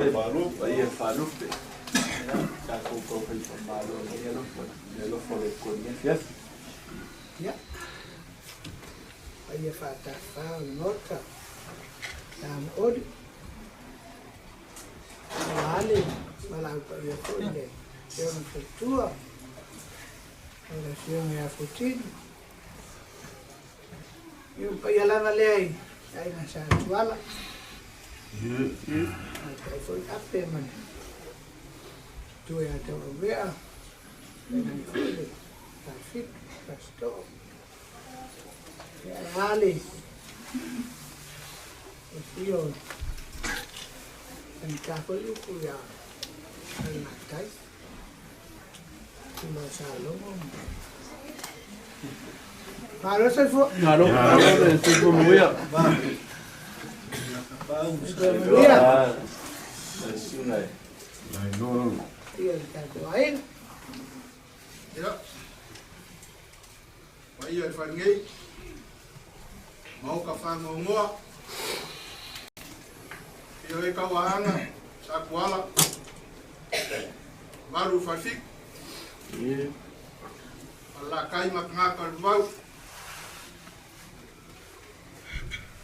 Paia faalupe, ia, tatou taufai faamalo i lenei alofa, le alofa o le Atua i lenei afiafi. Ia, paia faatafa o le Maota, la maoli, aua le valaau paia foi i le Afioga i le Faletua, o le Afioga ia Fuatino. Ia, o paia lava lea i aiga Sa Tuala. Alaalatai foi Ape ma le matua ia Tauauvea, tainane foi le Falefitu, Fasitoo. Ia, ae a le afio o faigata foi upu ia Falelatai, Tula o Salogo ma Malo le soifua. Malo, malo le soifua manuia. Manuia. Ia le tatou aiga. Ia. Paia i Fale maoka whangongoa. Ia e kauaanga, sa kuala. Malu whalfiku. Alakai ma tagata o le vavau.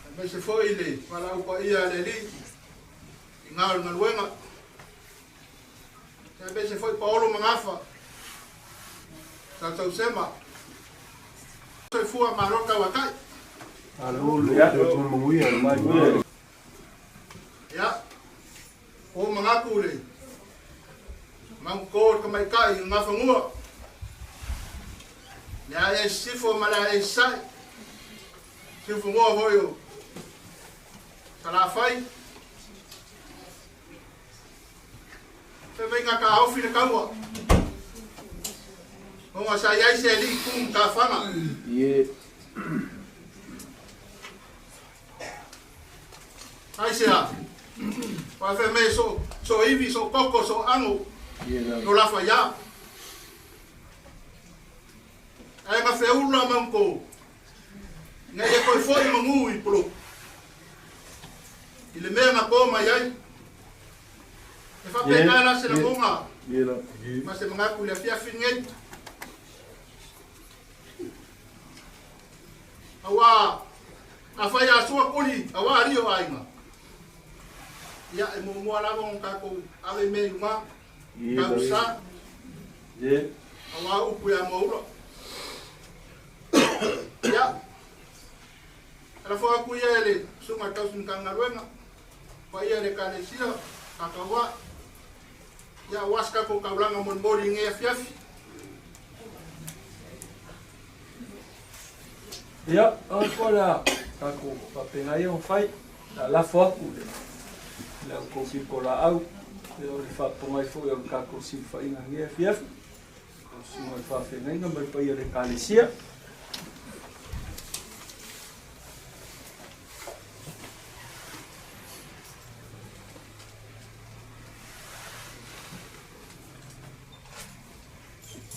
Aemaise foi le valaau paia a le Alii i gā o le galuega. Aemaise foi Paolo ma Gafa, Sautausema, Soifua malo tauatai. Ia, o manatu le maugto le tamaitai o Gafanua, le ae i sisifo ma le ae i sasae, Siufanua foi o Salafai, Fai mai na taofi le taua, ona sa i ai se alii tu matafaga. Aisea? Aua fai mai so so ivi, so koko, so ago, no lafa ia. Ae na feula maungtou, ina ia toe foi manu i poloku, i le mea na to mai ai. E faapena la se lagona ma se manatu i le afiafi lenei. Aua afai a sua kuli aua alii o aiga, ia e muamua lava ona tatou ave mea i luga, tausa, aua upu ia Moaula. Ia, lafo atu ia e le susuga i le tausi Matagaluega, paia i le Ekalesia, Kakauā, ia aua se tatou taulaga molimoli i lenei afiafi. Ia, o po le a tatou faapena ia ona fai, le a lafo atu i le au tou pitolaau, ia o le faafofoga ai foi o le tatou silafaiga i lenei afiafi, lau susuga i le faafeagaiga ma le paia o le Ekalesia.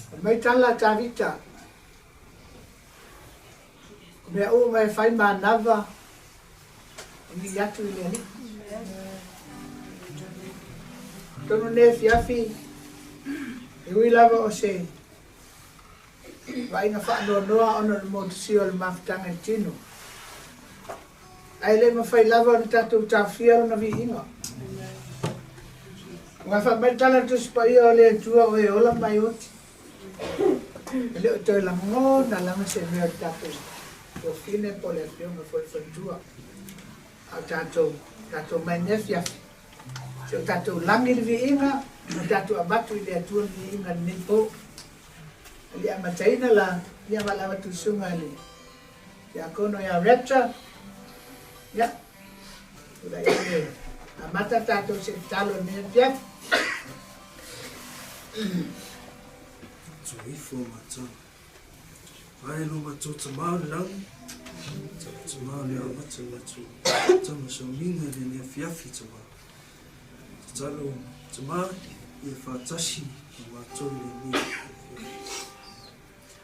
Fai mai tala a Tavita, O mea uma e fai manava e mihi atu i le Alii. Tonu nei afiafi, e ui lava o se vaaiga faanoanoa ona o le motusia o le mafutaga i tino, ae le mafai lava ona tatou taofia lona viiga. Aua fai mai le tala a le Tusi Paia o le Atua o e ola ma e oti. E le o toe lagona lava se mea o le tatou tuafafine po o le afioga foi i le faletua. A o tatou, tatou mai nei afiafi, se o tatou lagi le viiga, ma tatou avatu i le Atua le viiga i lenei po. E le amataina la, ia valaau atu i le susuga i le Tiakono ia Raptor, ia, tulai ane, amata tatou se tatalo i lenei afiafi. Tuifo matou. Ae lo matou tamā o le langi, tatou tamā o le amata matou tama saumiga i lenei afiafi tamā. Tatalo tamā ia whātasi ma matou i lenei afiafi.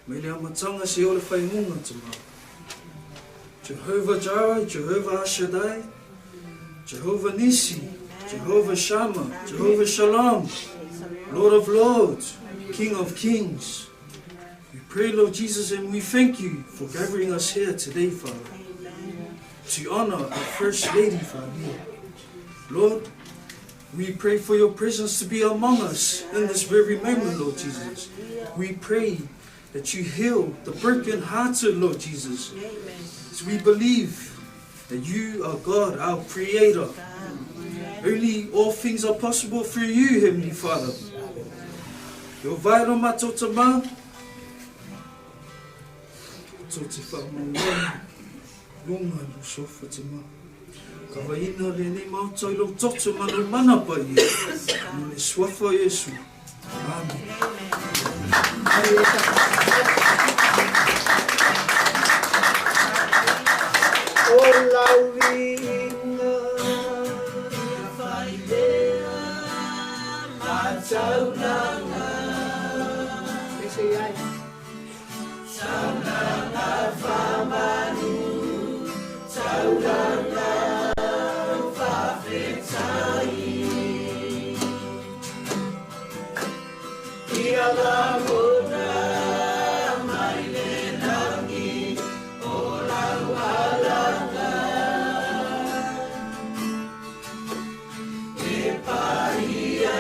Mai le amataga seia o le faingonga tamā. Jehovah Jireh, Jehovah Shaddai, Jehovah Nisi. Jehovah Shammah, Jehovah Shalom, Lord of Lords, King of Kings. We pray, Lord Jesus, and we thank you for gathering us here today, Father, to honor our First Lady, Father. Lord, we pray for your presence to be among us in this very moment, Lord Jesus. We pray that you heal the broken-hearted, Lord Jesus. As we believe that you are God, our Creator. Only all things are possible through you, Heavenly Father. Yo vaero ma tō tama, tō te whaamaua, lunga lo sofa tama. Ka waina le nei maota i lo toto ma lo mana pa ia, no le suafa o Iesu. Amen. O lauiga ia whaipea Matauranga Ese ai Tauranga whamanu Tauranga whawhetai Ia langona mai le langi o lau alanga E paia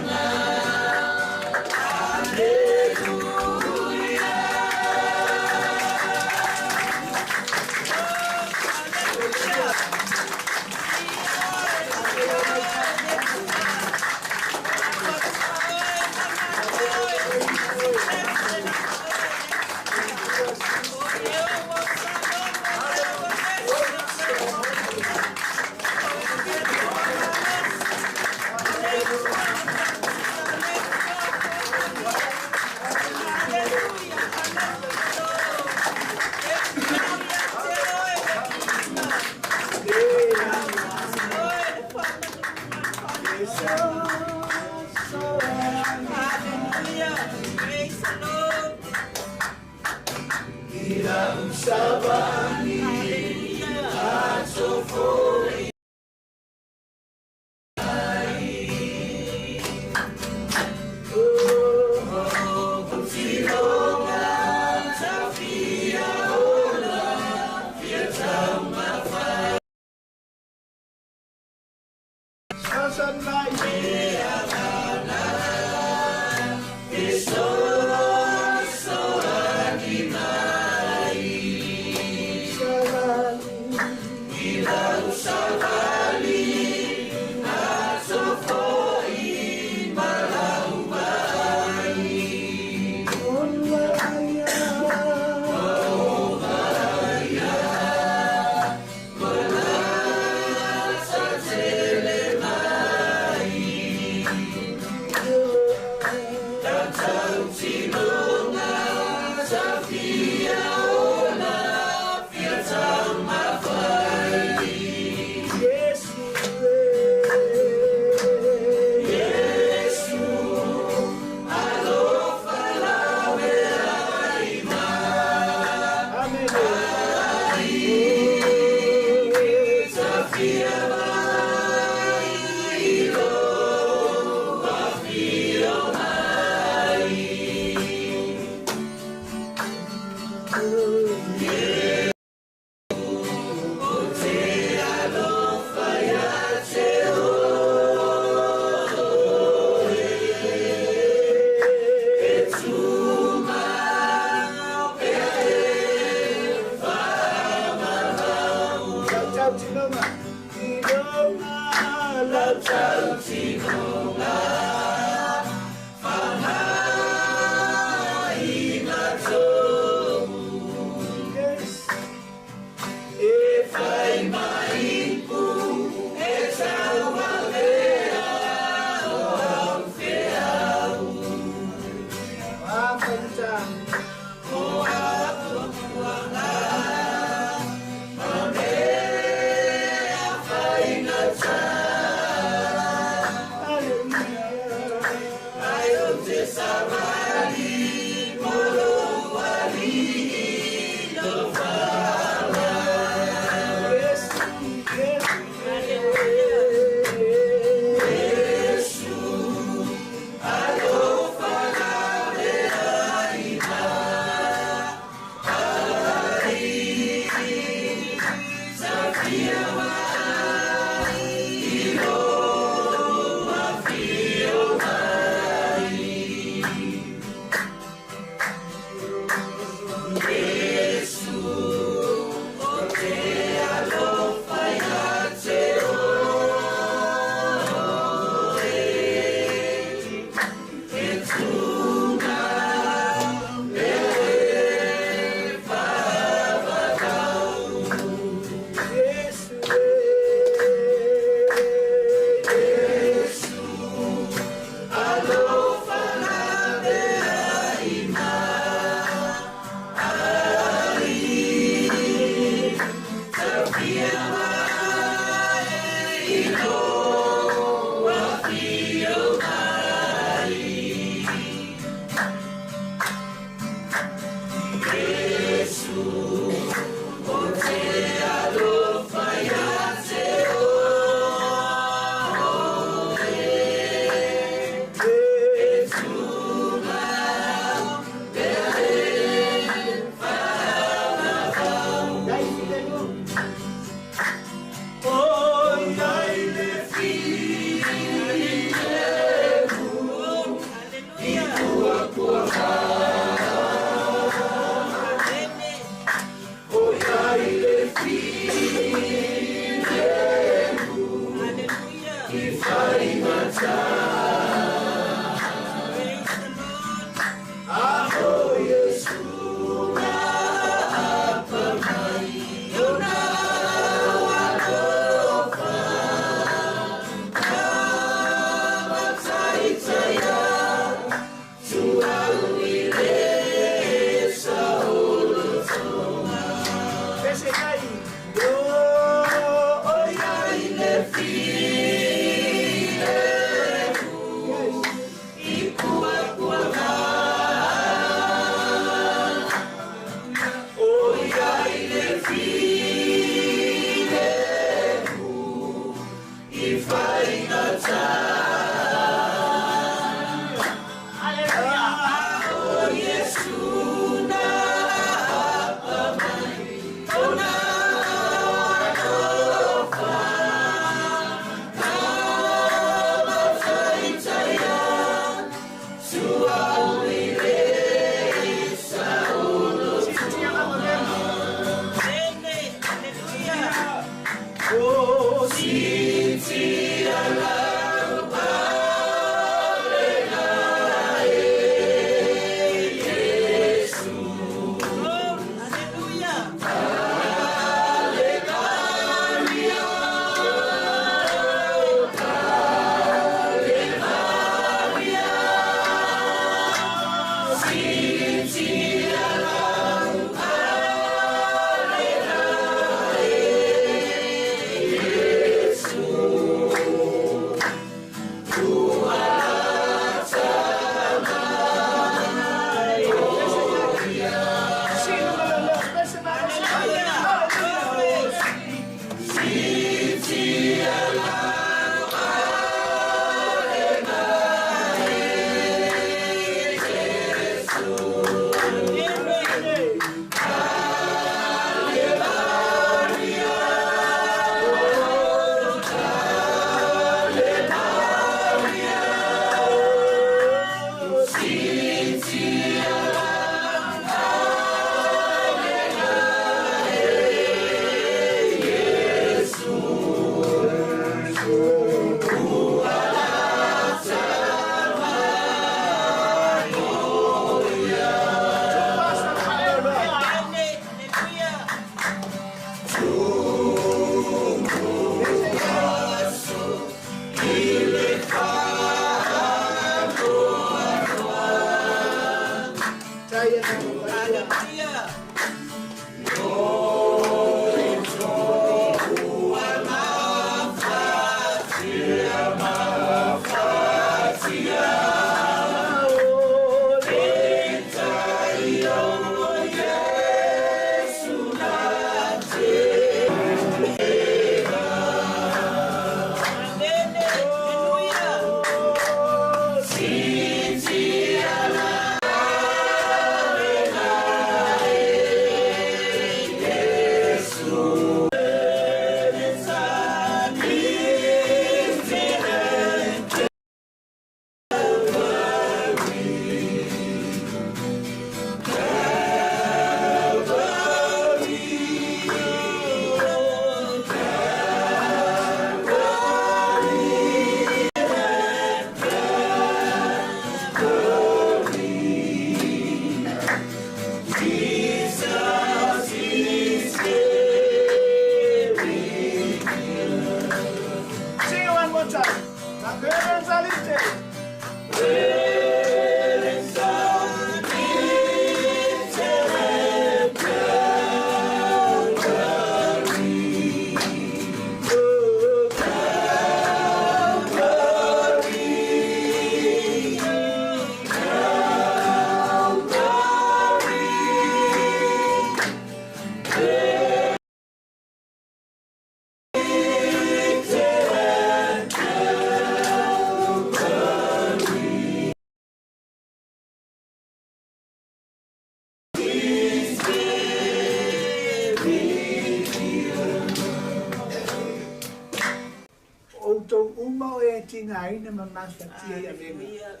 Outou uma o e tigaina ma mafatia i avega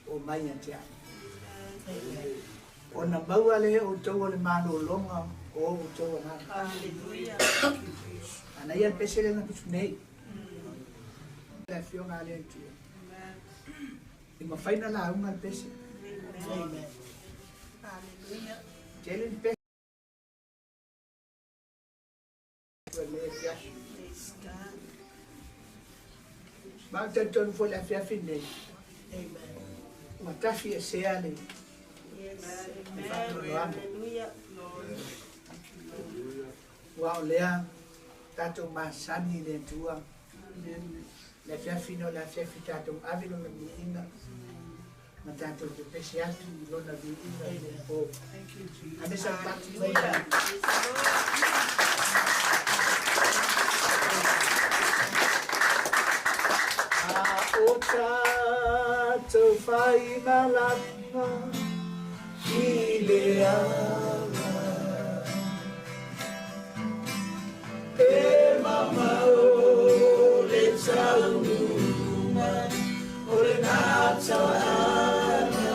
o mai ia te au. Ona maua le outou o le malologa o outou agaga. Ana ia le pese lea na tusu nei. Le afioga a le Atua. E mafai ona lauga le pese. Tele ni pese le afiafi. Ma ou talitonu foi le afiafi lenei. Ua tafi esea le faanoanoaga. Aua o lea tatou masani i le Atua. Le afiafi nei o le afiafi tatou ave lona viiga ma tatou pepesi atu i lona viiga i le po. Ave sau pati mai. A o tatou faimalaga i le ala e mamao le taunuuga o lena tauaga.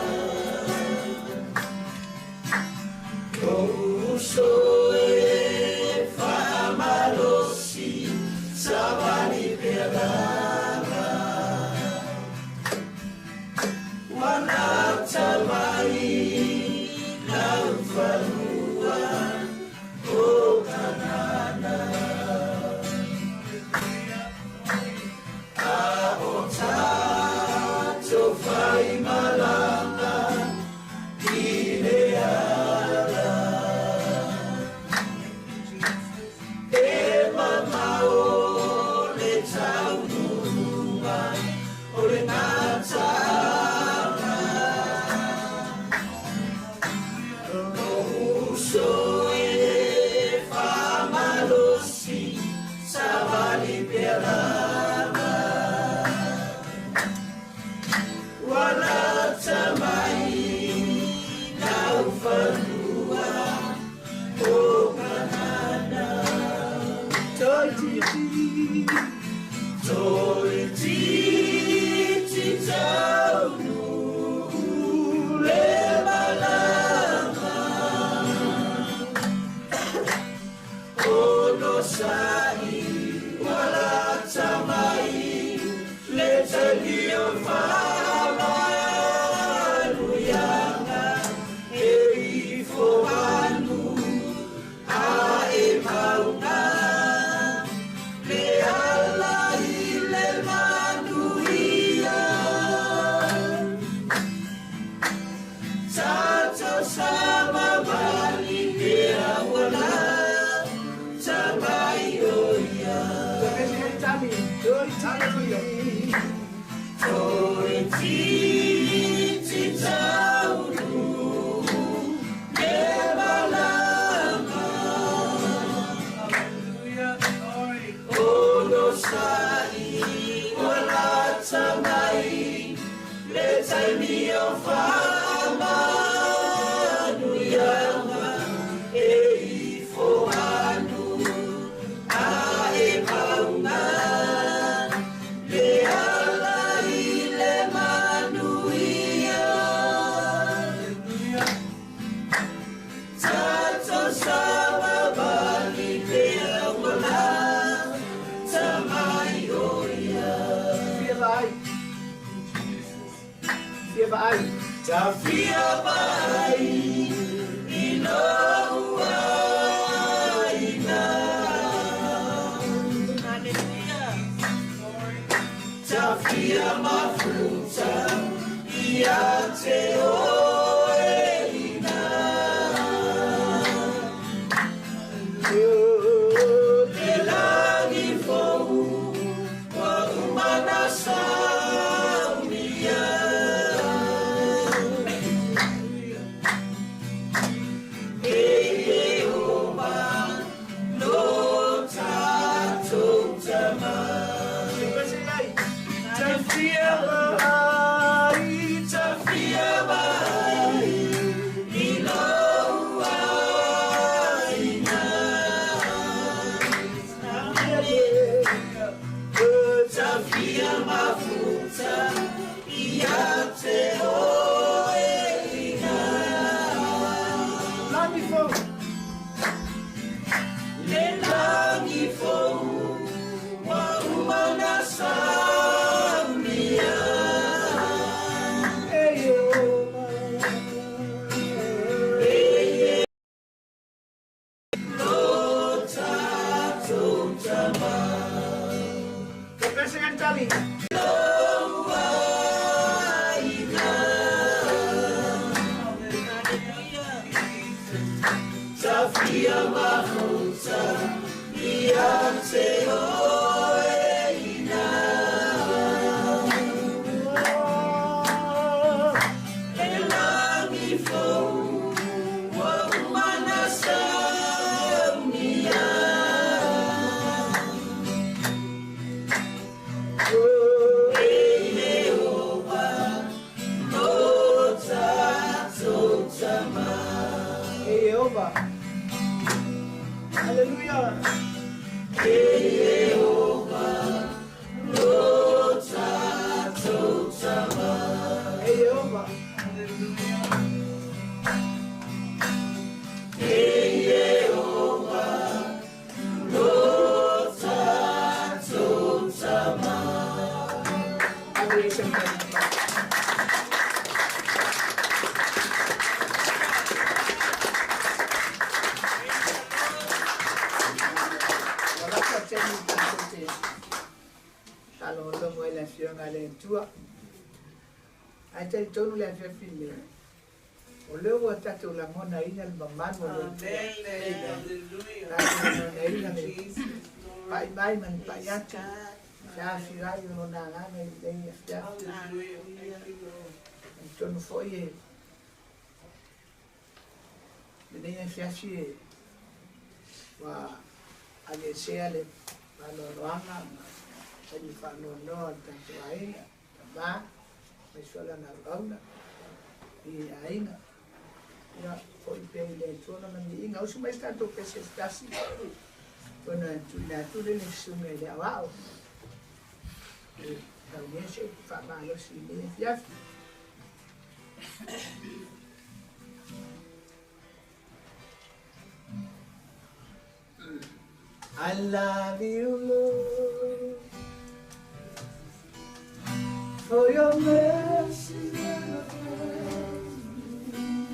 Lou uso e faamalo. Toititi, toititi taunu le malama. Ono sai wala tamai le talio fa'amaluyanga e ifo anu a e maunga le ala i le manuia. Tato sama mali pea wala tamai oia. Toititi taunu le malama. Ono sai wala tamai le taimi o fa'amanuyanga e ifo anu a e maunga le ala i le manuia. Tato sama mali pea wala tamai oia. Fia vai. Fia vai. Tafia mai i lou aina. Tafia mafuta ia te oe ina. Le lagi fou ua uma na saunia. E Iehova lo tatou Tama. Tafia mai, tafia mai i lou aina. Tafia mafuta ia te oe ina. Lagi fou. Le lagi fou ua uma na saunia. E Iehova. E lo tatou Tama. Pese tali. Lou aina. Tafia mafuta ia te oe ina. Le lagi fou ua uma na saunia. E Iehova lo tatou Tama. E Iehova. Hallelujah. E Iehova lo tatou Tama. E Iehova. E Iehova lo tatou Tama. Adoration. Wala ka teni tatou te faalogologo ai le afioga a le Atua. Ae talitonu le afiafi le o lea ua tatou lagonaina le mamalu o le Atua. Tatou lagonaina le pa'i mai ma le pa'i atu. Feafi ai o lona agaga i lenei afiafi. Talitonu foi e lenei afiafi e ua aveesea le faanoanoaga ma taimi faanoanoa o le tatou aiga tamā mai soa lana auauna i aiga. Ia fo'i pea i le Atua lona viiga. Usu mai se tatou pese se tasi. Ona tuuina atu lea i le susuga i le aoao e saunia se upu faamalosi i lenei afiafi. I love you, Lord, for your mercy never fails me.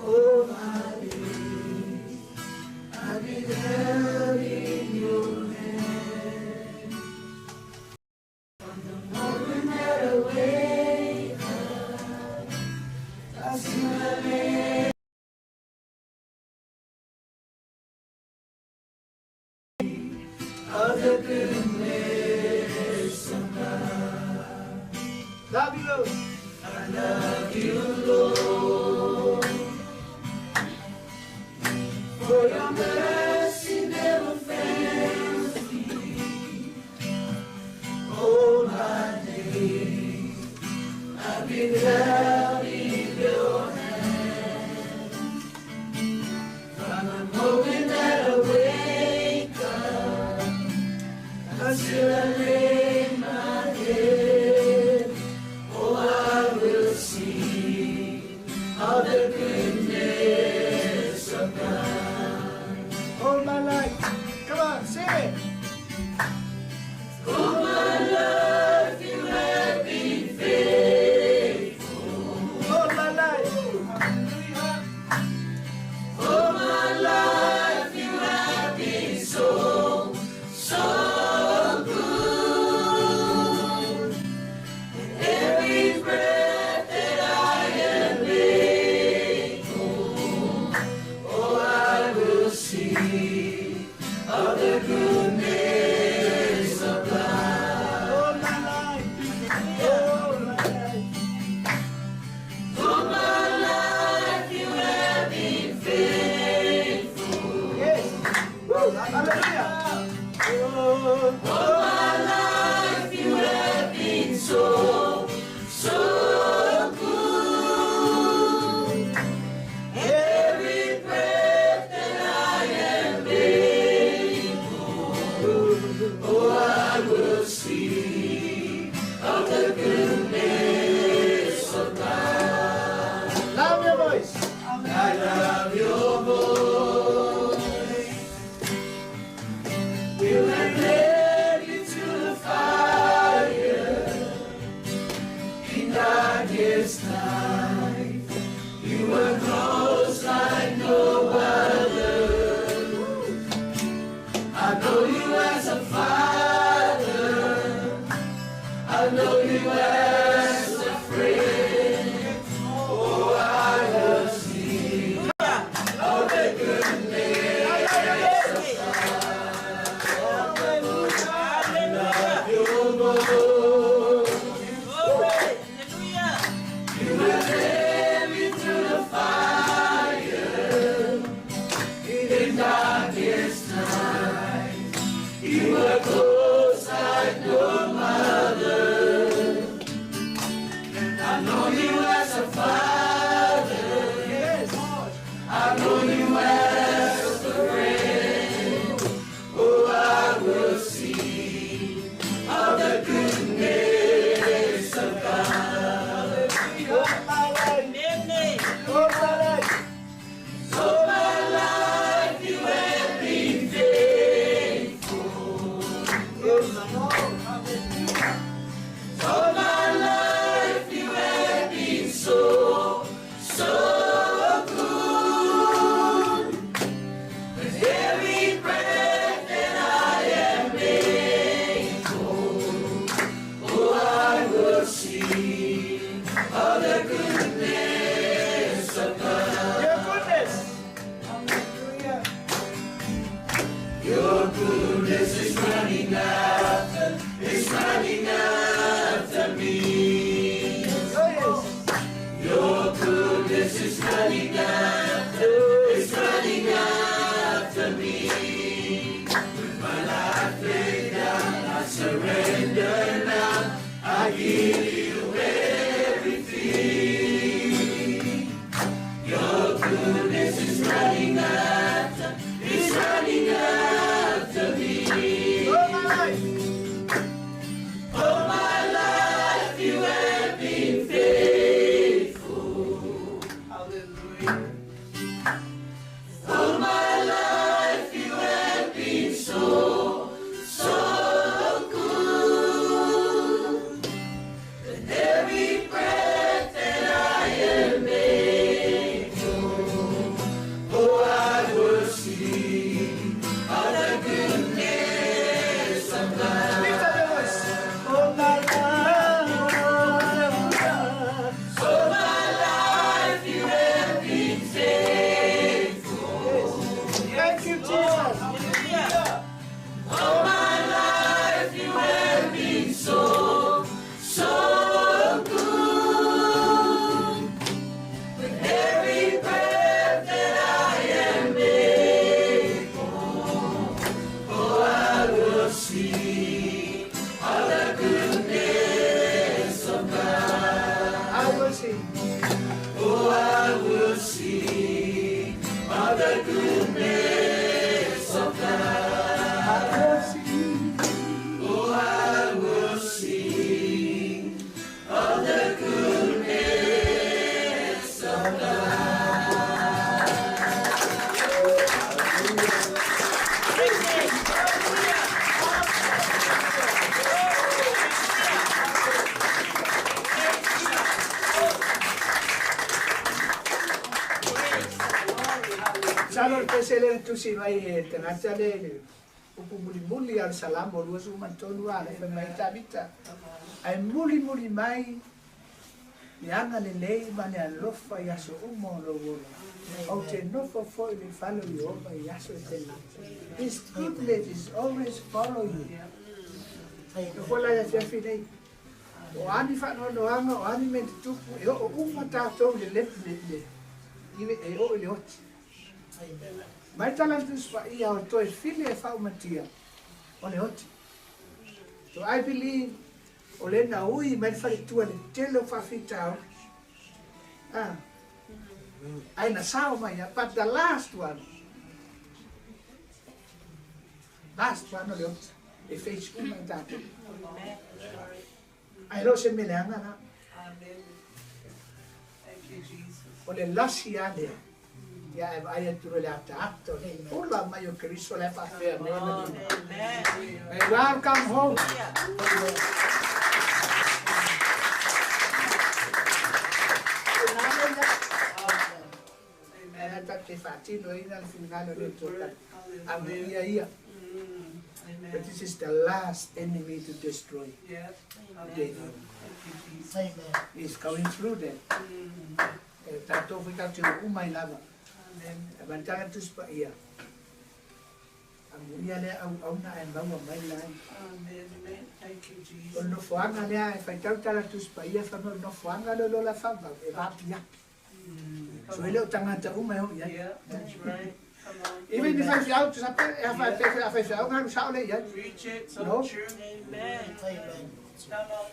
Oh, my days, I've been held in your hand. From the moment that I wake up, until I lay of the goodness of God. Love you, Lord. I love you, Lord. For your mercy never fails me. All my days I've been held in your hand. From the moment that I wake up until I lay my head, oh, I will sing of the goodness of God. All my life, come on, sing it. All my life you have been faithful. All my life, hallelujah. All my life you have been so, so good. Every breath that I am able, oh, I will sing of the goodness of God. All my life, all my life. All my life you have been faithful. Yes. Woo, hallelujah. Oh, all my life you have been so, so good. Every breath that I am able, oh, I will sing of the goodness of God. Love your voice. I love your voice. You have led me to the fire in darkest night. You were close like no other. I know you as a father. I know you as a friend. Oh, I will sing of the goodness of God. Love your voice. You have led me through the fire in darkest night. You were close like no other. I know you as a father. Yes. I know you as a friend. Oh, I will sing of the goodness of God. All my life, all my life, all my life you have been faithful. All my life you have been so, so good. With every breath that I am able, oh, I will sing of the goodness of God. Your goodness. Hallelujah. Your goodness is running after, it's running after me. Oh, yes. Your goodness is running after, it's running after me. With my life laid down, I surrender now. I give you everything. Your goodness is running after, it's running tusi mai e tagata le le upu mulimuli a le Salamo 23 a le fai mai Tavita. Ae mulimuli mai le agalelei ma le alofa i aso uma o lou ola. Ou te nofo foi i le fale o Ieova i aso e tele. His goodness is always follow you. Nofo la i afiafi nei. O a ni faanoanoaga, o a ni mea tutupu, e oo uma tatou i le le le i e oo i le oti. Mai tala le Tusi Paia o toe fili e faaumatia o le oti. So I believe o le na ui mai le faletua le tele o faafitauli. Ah. Ai na sao mai, but the last one, last one o le oti, e face uma i tatou. Ai lo se mele anga la. O le lasi a lea, ia e vaai atu loa i le ataata o le ola mai o Keriso la e faapea nei ona lima. May welcome home. Ae tatou te faatinoina le finagalo o le Atua amuia ia. But this is the last enemy to destroy. David. He's going through that. E tatou foi tatou te o uma ai lava. E mantala Tusi Paia. Amuia lea auauna ae maua mai lai. O le nofoaga lea e faitau tala Tusi Paia fai mai o le nofoaga lea o le ola faavavau e vaapiapi. So e le o tagata uma e oo i ai. Even ni faifeau, tu sabe, e a faifeau nga alu sao lea i ai. No.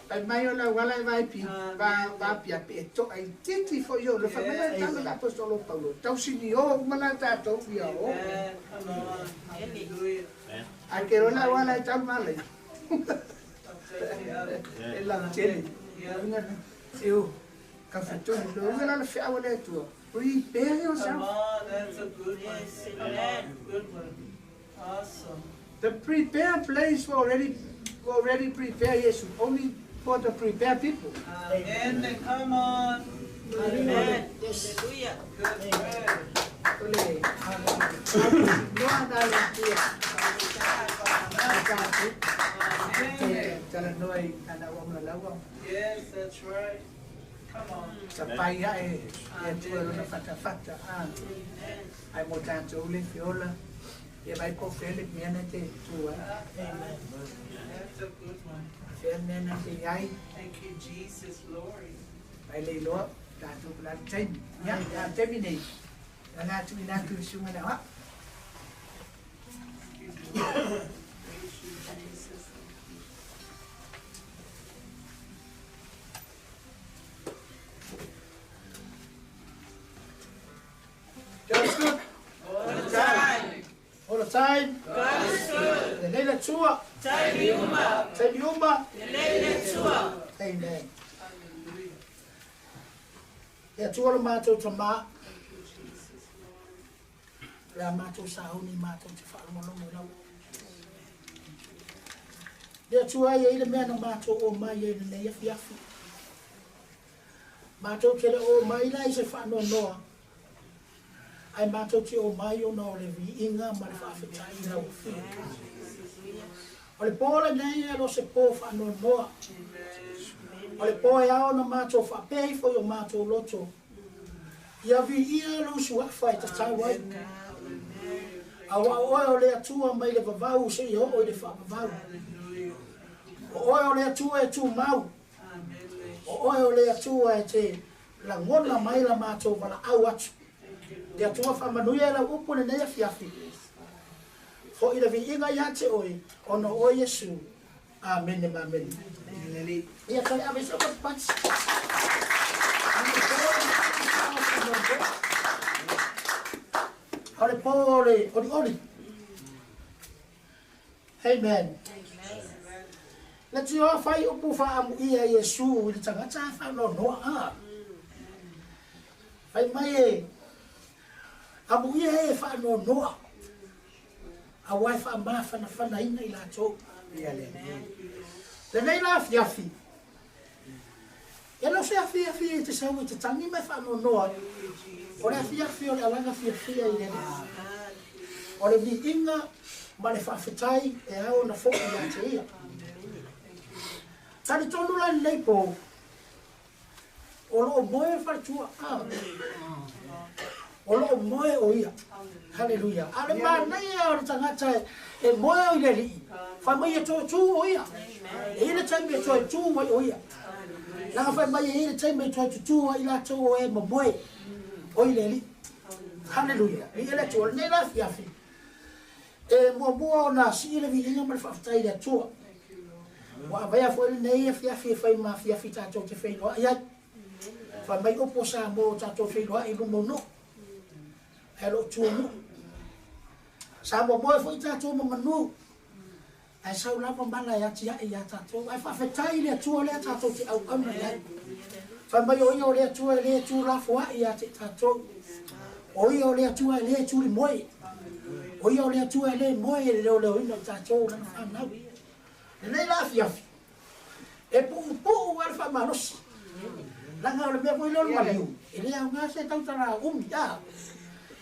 Fai mai o le auala e vaepi, vaapiapi e toaitiiti foi o le fai mai le tala le Aposetolo Paulo, tausini o uma la tatou ia o. Ae ke loa le auala e tau malai. E lautele. Eo. Ka fetolu le uga la le feau a le Atua. Prepare yourself. Come on, that's a good one. Amen. Good one. Awesome. The prepared place were already prepared, yes, only for the prepared people. Amen. Come on. Amen. Hallelujah. Good word. O le noa na le Atua. Amen. Talanoa i ana auauna laua. Yes, that's right. Come on. Sapai ae le Atua lona fatafata a ai mo tatou le feola ia vai po fea le mea na te tu ai. Amen. That's a good one. Fea mea na te iai. Thank you, Jesus, glory. Ai le iloa tatou po le a le taimi. Ia, a le taimi nei, na la tuuina atu i le susuga le aoao. Thank you, Lord. Praise you, Jesus. God is good. All the time. All the time. God is good. Lelei le Atua. Taimi uma. Taimi uma. Lelei le Atua. Amen. Le Atua lo matou Tama. Le a matou sauni matou te faalogologo i lau. Le Atua e i ai le mea na matou omai ai i lenei afiafi. Matou te le omai la i se faanoanoa, ae matou te omai ona o le viiga ma le faafetai i lau Afioga. O le po lenei e le o se po faanoanoa. O le po e ao ona matou faapea ifo i o matou loto, Ia viia lou suafa e tatau ai. Aua o oe o le Atua mai le vavau seia oo i le faavavau. O oe o le Atua e tumau. O oe o le Atua e te lagona mai la matou valaau atu. Le Atua faamanuia i lau upu i lenei afiafi. Foi le viiga ia te oe, ona o oe Iesu. Amene ma amene. Ia toe ave se patipati. O le po o le olioli. Amen. Le tio fai upu faamuia Iesu i le tagata e faanoanoa a. Fai mai e amuia e faanoanoa. Aua e faamafanafanaina i latou. Lenei la afiafi, e le o se afiafi e te sau e te tangi ma e faanoanoa ai, o le afiafi o le alaga fiafia i le Alii. O le viiga ma le faafetai e ao ona fo'i ia te Ia. Talitonu la i lenei po, o lo o moe le faletua. Ah. O lo o moe o ia. Haleluia. A o le manaia o le tagata e moe o i le Alii, fai mai e toe tu o ia. E i ai le taimi e toe tu ai o ia. Leaga fai mai e i ai le taimi e toe tutū ai i latou o e momoe o i le Alii. Haleluia. Viia le Atua. O lenei la afiafi, e muamua ona sii le viiga ma le faafetai i le Atua. Ua avea foi lenei afiafi e fai ma afiafi tatou te feiloai ai. Fai mai upu o Samoa ua tatou feiloai i luma o nuu, ae o lo o tua nuu. Sa momoe foi tatou ma manu, ae sau lava mala e atiae ia tatou. Ae faafetai i le Atua lea tatou te auauna i ai. Fai mai o Ia o le Atua e le tuulafoai ia te tatou. O Ia o le Atua e le tulimoe. O Ia o le Atua e le moe i le leoleoina o tatou lana fanau. Lenei la afiafi, e puupuu lava le faamalosi. Leaga o le mea foi lea o le maliu, e le aoga se tautala umi, a.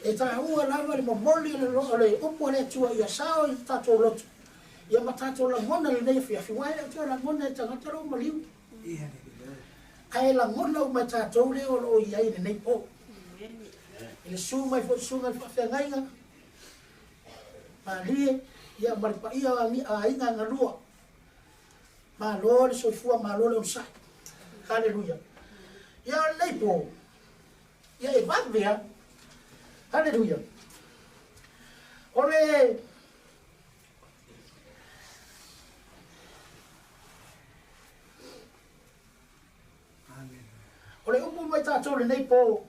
E taua lava le momoli o le upu a le Atua ia sao i tatou loto, ia ma tatou lagona i lenei afiafi, aua e le o toe lagona e tagata lou maliu. Ae lagona uma e tatou lea o lo o i ai i lenei po. I le susu mai foi susuga i le faafeagaiga, malie, ia ma le paia o aiga e galua. Malo le soifua, malo le onosai. Haleluia. Ia o lenei po, ia e vave a. Haleluia. O le O le upu mai tatou lenei po,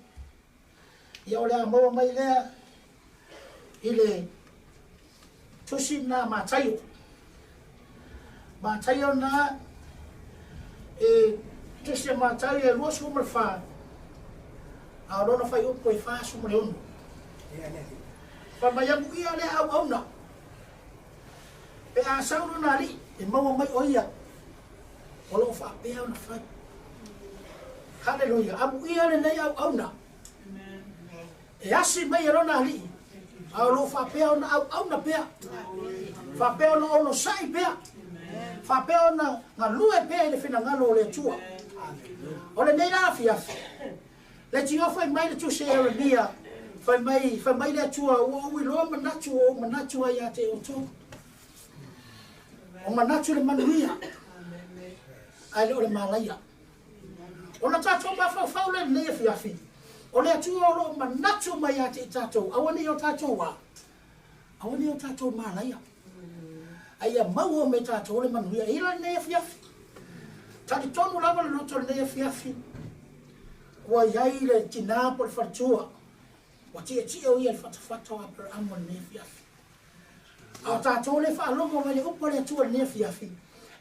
ia o le a maua mai lea i le tusi na Mataio. Mataio na e tusi a Mataio e 24, a o lona fuaiupu e 46. Fai mai amuia lea auauna, pe a sau lona alii e maua mai o ia o lo o faapea ona fai. Haleluia. Amuia lenei auauna. E asi mai e lona alii, a o lo o faapea ona auauna pea, faapea ona onosai pea, faapea ona galue pea i le finagalo o le Atua. O lenei la afiafi, le tio fai mai le tusi a Ieremia, fai mai, fai mai le Atua, ua ou iloa manatu ua ou manatu ai ia te outou. O manatu le manuia, ae le o le malaia. Ona tatou mafaufau lea i lenei afiafi, o le Atua o lo o manatu mai ia te i tatou, aua ne i o tatou a, aua ne i o tatou malaia. A ia maua me tatou le manuia. E ila lenei afiafi. Talitonu lava le loto lenei afiafi, ua i ai le tina po o le faletua, ua tietie o ia i le fatafata o Aperamo i lenei afiafi. A o tatou lea e faalogo mai le upu a le Atua i lenei afiafi,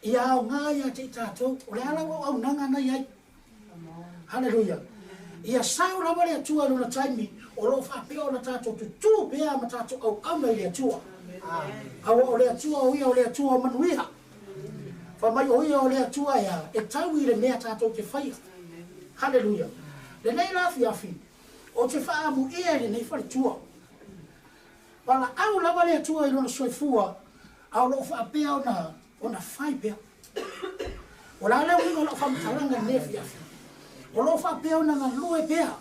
ia aoga ia te i tatou. O le a lau auaunaga na i ai? Haleluia. Ia sao lava le Atua i lona taimi, o lo o faapea ona tatou tutū pea ma tatou auauna i le Atua. Aua o le Atua o ia o le Atua o manuia. Fai mai o ia o le Atua e a? E tau i le mea tatou te faia. Haleluia. Lenei la afiafi, ou te faaamuia i lenei faletua. Valaau lava le Atua i lona soifua, a o lo o faapea ona, ona fai pea. O le a le uiga o lau faamatalaga i lenei afiafi? O lo o faapea ona galue pea.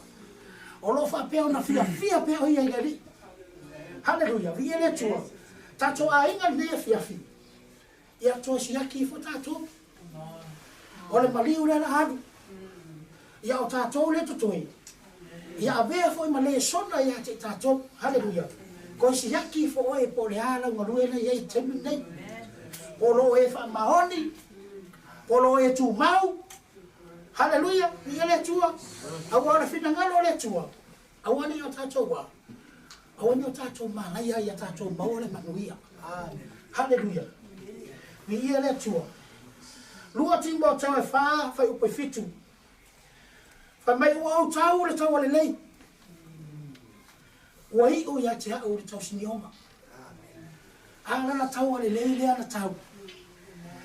O lo o faapea ona fiafia pea o ia i le Alii. Haleluia, viia le Atua. Tatou aiga i lenei afiafi, ia toe siaki ifo tatou. O le maliu lea la alu. Ia o tatou lea totoe. Ia avea foi ma lesona ia te i tatou. Haleluia. Toe siaki ifo oe po o le a lau galue lea i ai i le taimi lenei. Po o lo o e faamaoni, po o lo o e tumau. Haleluia. Viia le Atua. Aua o le finagalo o le Atua, aua ne i o tatou a, aua ne i o tatou malaia ia tatou maua le manuia. Haleluia. Viia le Atua. 2 Timoteo e 4, fuaiupu e 7. Fai mai ua ou tau le taua lelei. Ua iu ia te au le tausinioga. A lana taua lelei lea na tau.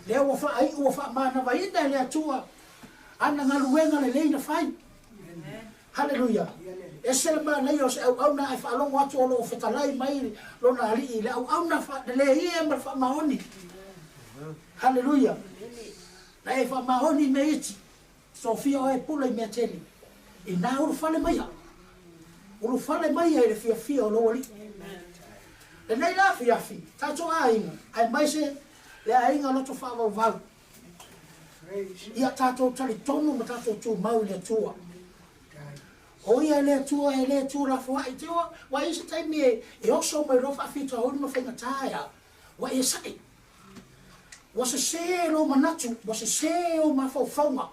Lea ua faaiu ua faamanavaina e le Atua ana galuega lelei na fai. Haleluia. Ese le manaia o se auauna ae faalogo atu o lo o fetalai mai lona Alii i le auauna faalelei e ma le faamaoni. Haleluia! Na e faamaoni i mea iti, sofia oe e pule i mea tele. Inā ulufale maia, ulufale maia i le fiafia o lou Alii. Lenei la afiafi, tatou aiga, aemaise le aiga loto faavauvau, Ia tatou talitonu ma tatou tumau i le Atua. O ia le Atua e le tuulafoai te ua, ua i ai se taimi e, e oso mai loa faafitauli ma faigata e a, ua e sa'i. Ua sesē lou manatu, ua sesē ou mafaufauga.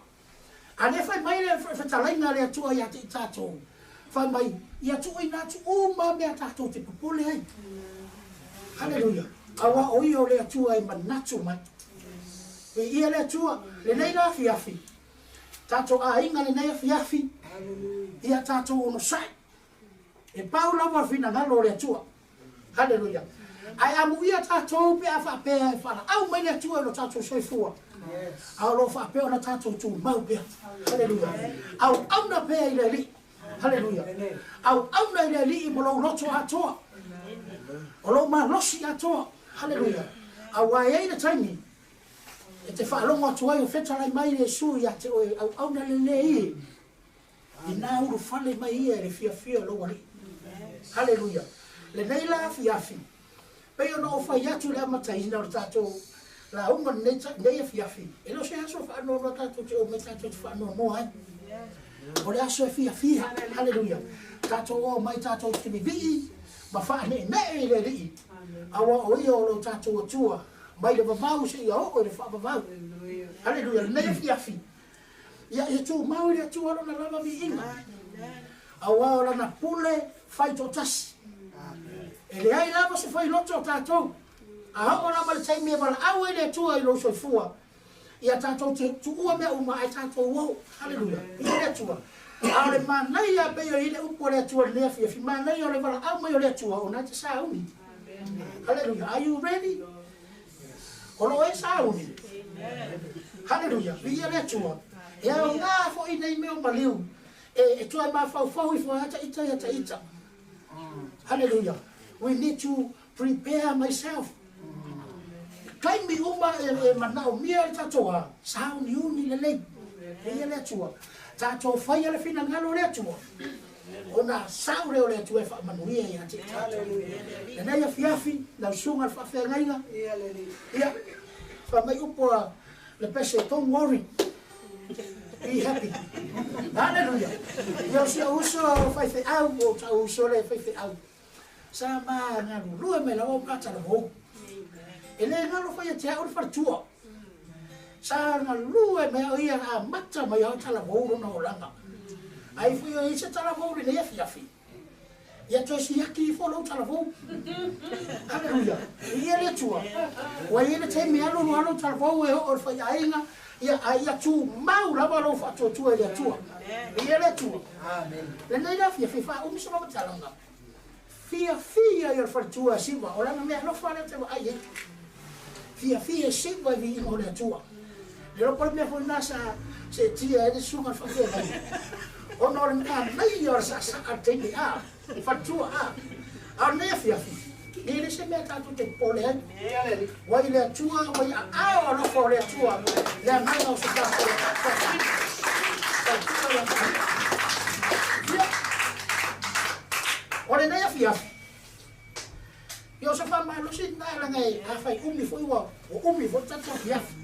A lea fai mai le fetalaiga a le Atua ia te i tatou, fai mai, ia tuuina atu uma mea tatou te popole ai. Haleluia. Aua o ia o le Atua e manatu mai. Viia le Atua, lenei la afiafi, tatou aiga lenei afiafi, ia tatou onosai. E pau lava le finagalo o le Atua. Haleluia. Ae amuia tatou pe a faapea e valaau mai le Atua i lo tatou soifua, a o lo o faapea ona tatou tumau pea. Haleluia. Auauna pea i le Alii. Haleluia. Auauna i le Alii ma lou loto atoa. O lou malosi atoa. Haleluia. Aua e i ai le taimi e te faalogo atu ai o fetalai mai Iesu ia te oe, auauna lelei e. Inā ulufale mai ia i le fiafia o lou Alii. Haleluia. Lenei la afiafi, pei ona ou fai atu i le amataina o le tatou lauga lenei, lenei afiafi, e le o se aso faanoanoa tatou te omai tatou te faanoanoa ai. O le aso e fiafia. Haleluia. Tatou omai tatou te vivii ma faaneenee i le Alii, aua o Ia o lo tatou Atua mai le vavau seia oo i le faavavau. Haleluia. Lenei afiafi, Ia, ia tumau i le Atua lona lava viiga, aua o lana pule fai toatasi. E leai lava se failoto o tatou, a oo lava le taimi e valaau ai le Atua i lou soifua, ia tatou te tuua mea uma ae tatou o. Haleluia. Viia le Atua. A o le manaia pei o i le upu a le Atua i lenei afiafi, manaia o le valaau mai o le Atua o na e te sauni. Haleluia. Are you ready? O lo o e sauni. Haleluia, viia le Atua. E aoga foi nei mea o maliu e, e toe mafaufau ifo ai ata ita ia ta ita. Haleluia. We need to prepare myself. Taimi uma e, e manaomia le tatou a, sauniuni lelei. Viia le Atua. Tatou faia le finagalo o le Atua. Ona sau lea o le Atua e faamanuia ia te i tatou. Lenei afiafi, lau susuga i le faafeagaiga, ia, fai mai upu a le pese, don't worry, be happy. Hallelujah. Ia o si ou uso faifeau, ua ou tau uso le faifeau. Sa ma galulue mai lava o Patalavou. E le galo fai ia te au le faletua. Sa galue mai au ia amata mai au talavou lona olaga. Ai foi o i se talavou lenei afiafi. Ia toe siaki ifo lou talavou. Haleluia. Viia le Atua. Ua i ai le taimi alu loa lou talavou e oo i le faiaiga, ia, a ia tumau lava lou faatuatua i le Atua. Viia le Atua. Lenei le afiafi, faaumi se faamatalaga. Fiafia ia le faletua e Siva, o lana mea alofa lea ou te vaai ai. Fiafia e Siva i viiga o le Atua. Le iloa po o le mea foi lena sa seetia ai le susuga i le faafeagaiga, ona o le manaia o le saasaa i le taimi a, le faletua a. A o lenei afiafi, e le se mea tatou te popole ai. Ua i le Atua, ua i aao alofa o le Atua le agaga o se tatou faletua ia Maria. Ia, o lenei afiafi, ia o se faamalosi lena leaga e afai umi foi ua umi foi le tatou afiafi.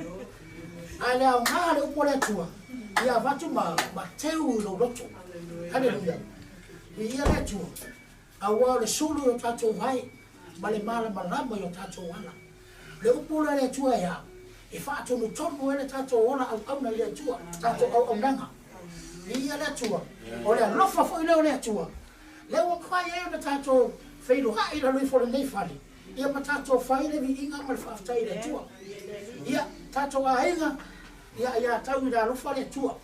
Ae le aoga le upu a le Atua, ia avatu ma, ma teu i lou loto. Haleluia. Viia le Atua. Aua o le sulu i o tatou vai, ma le malamalama i o tatou ala. Le upu lea a le Atua e a? E faatonutonu ai le tatou ola auauna i le Atua, tatou auaunaga. Viia le Atua. O le alofa foi lea o le Atua, lea ua mafai ai ona tatou feiloai i lalo ifo o lenei fale, ia ma tatou fai le viiga ma le faafetai i le Atua. Ia, tatou aiga, ia, ia tau i le alofa le Atua.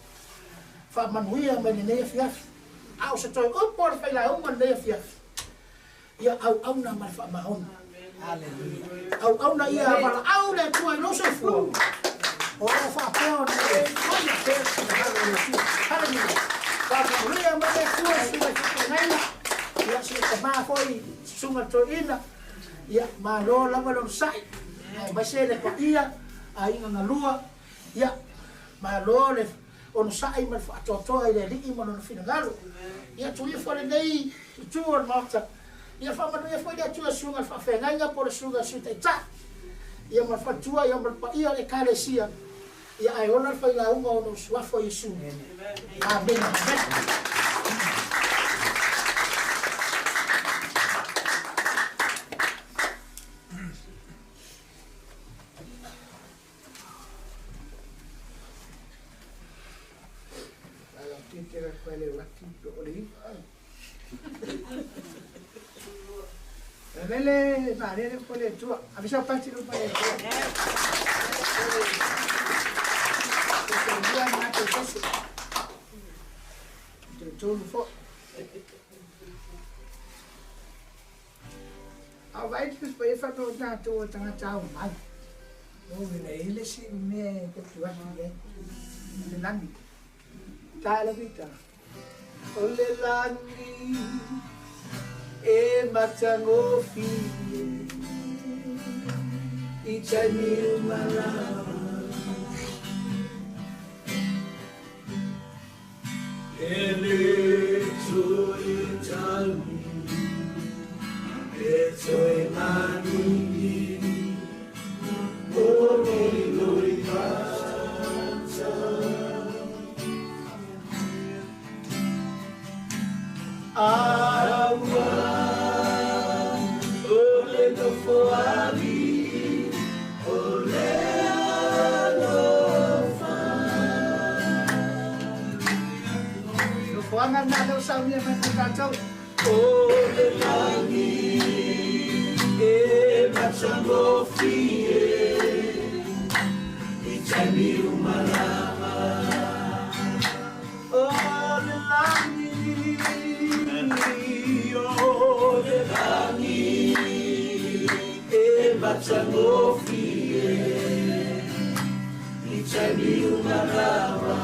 Faamanuia mai lenei afiafi. A o se toe upu a le failauga lenei afiafi, ia auauna ma le faamaoni. Auauna ia valaau le Atua i lou soifua, o lo o faapea ona e faia pea le finagalo o le Atua. Haleluia. Faamanuia mai le Atua i susuga i faafeagaiga, ia si ou tama foi susuga toeaina, ia malo lava le onosai, aemaise le paia, aiga galua, ia malo le onosai ma le faatoatoa i le Alii ma lona finagalo. Ia tuu ifo lenei itu o le Maota, ia faamanuia foi le Atua i susuga i le faafeagaiga po o le susuga i le Sui Taitai, ia ma le faletua, ia ma le paia o le Ekalesia, Ia ae ola le failauga ona o suafa o Iesu. Amene. Amene. Lele maalele po le Atua. Avisa pati lo le Atua. Te lua na te tasi. Te tolu fo. A vai te pa e fa no na tu tanga tau mai. O le ile si me te tu atu le. Le lani. Tala vita. O le lagi e matagofie i taimi uma lava. E le toe tagi, e toe maningi, o loi mata. Aua o le nofoalii o le alofa. Nofoaga lena lea ua saunia mai mo tatou. O le lagi e matagofie i taimi uma lava. O le lagi, o le lagi e matagofie i taimi uma lava.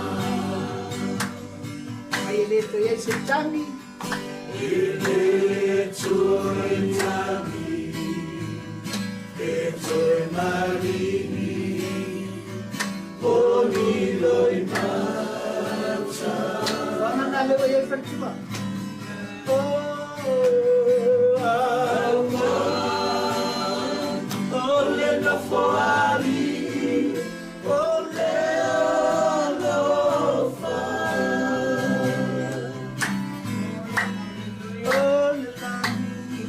Ai e le toe ai se tagi. E le toe tagi, e toe maringi, o lilo i mata. Wangana lewa i ai wharitua. O aua, o le nofoalii, o le alofa. O le lagi,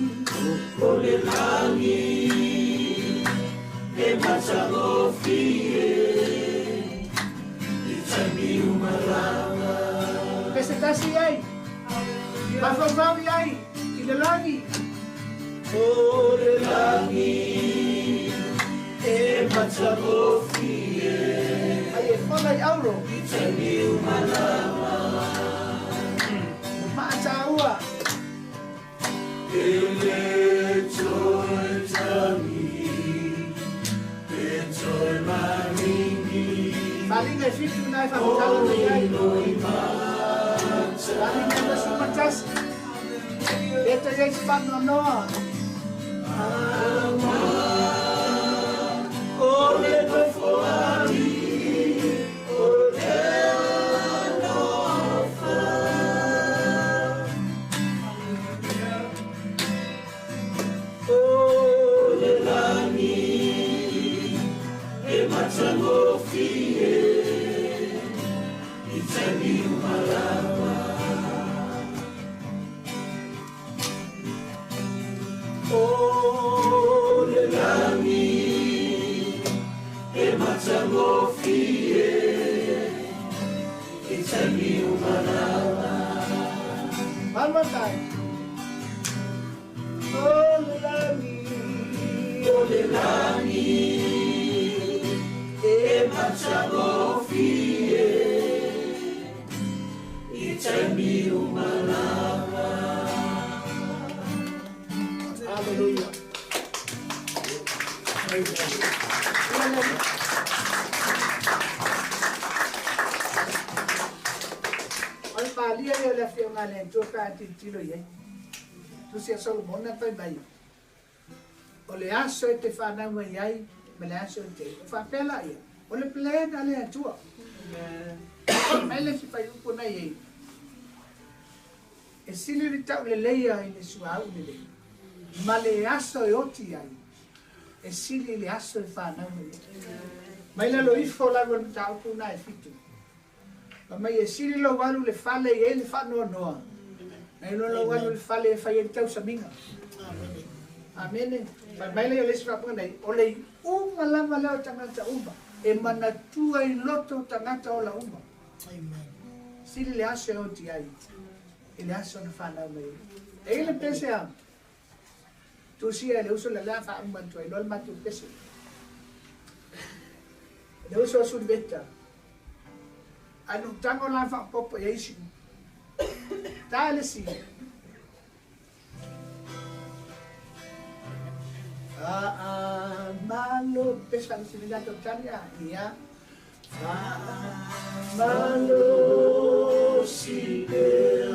o le lagi, e matagofie i taimi uma lava. Pe se tasi i ai, mafaufau i ai i le lagi. O le lagi e matagofie. Ai e fola i auro. I taimi uma lava. Maataua. E le toe tagi, e toe maringi. Faaaliga e fitu na e faamatala mai ai. Faaaliga e 21. Le toe i ai se faanoanoa. O le nofoalii, o le alofa. O le lagi e matagofie i taimi uma lava. O le lagi e matagofie i taimi uma lava. One more time. O le lagi, o le lagi e matagofie i taimi uma lava. Hallelujah. Amen. O le talia lea o le Afioga a le Atua pe a tilotilo i ai. Tusi a Solomona fai mai, O le aso e te fanau mai ai ma le aso e te o faapea laia, o le plan a le Atua. Mai le isi fuaiupu na i ai, e sili le tauleleia i le suauu lelei ma le aso e oti ai, e sili i le aso e fanau mai ai. Mai lalo ifo lava o le mataupu na e fitu. Fai mai e sili lou alu i le fale e i ai le faanoanoa, nai lo lou alu i le fale e fai ai le tausamiga. Amene. Fai mai lea o le isi faaupuga nei, o le iuga lava lea o tagata uma, e manatua i loto tagata ola uma. Sili le aso e oti ai i le aso na fanau mai ai. E i ai le pese a tusia e le uso le lea faauma atu ai loa le matou pese. Le uso a Suliveta, ae na ou tago la faaopoopo i ai isi Ta le isi. Faamalo, pese faamisi le tatou tali a, ia. Faamalosi pea.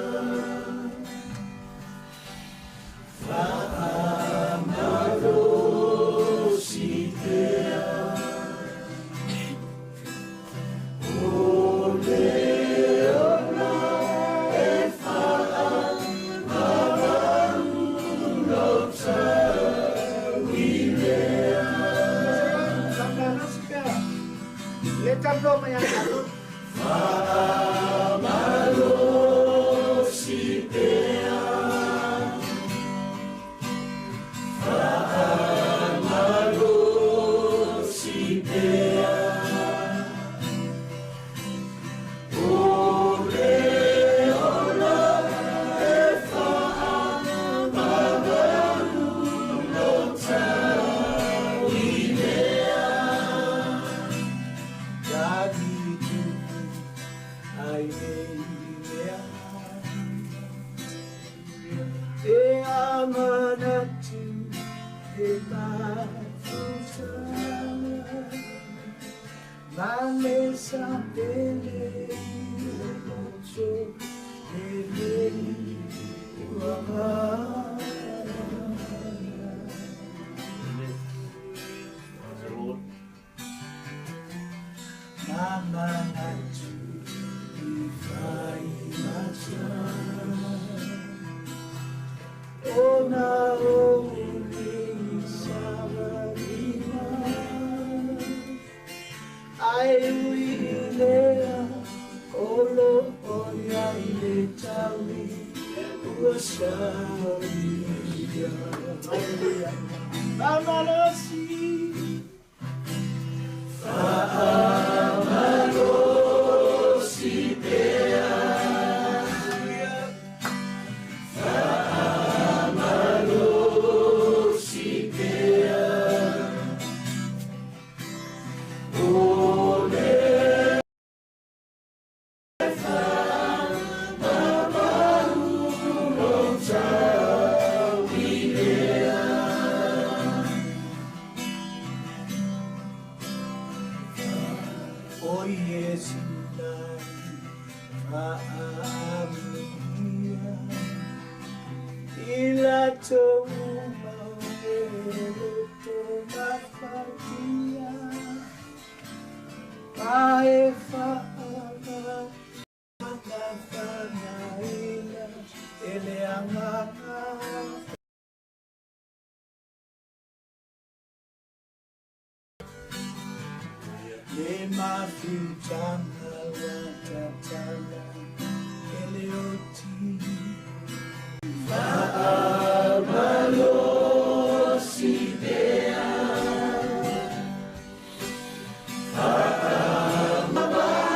Faamalosi pea. O le ola e faamamalu lou tauilea. Le talanoa mai ia tatou. Faamalosi pea. Faamalosi pea. O le ola e faamamalu lou tauilea. Manatu i whai mata Ona o uli savarina Ai ui i lea o lo o ia i le taui ua sauia. Hallelujah. Mamalosi. Faamalosi pea. Faamalosi pea. O le O Iesu lani faamuia I latou uma o e loto mafatia Ma e faamatafanaina e le agaga. Le mafutaga ua tatala e le oti. Faamalosi pea. Faamalosi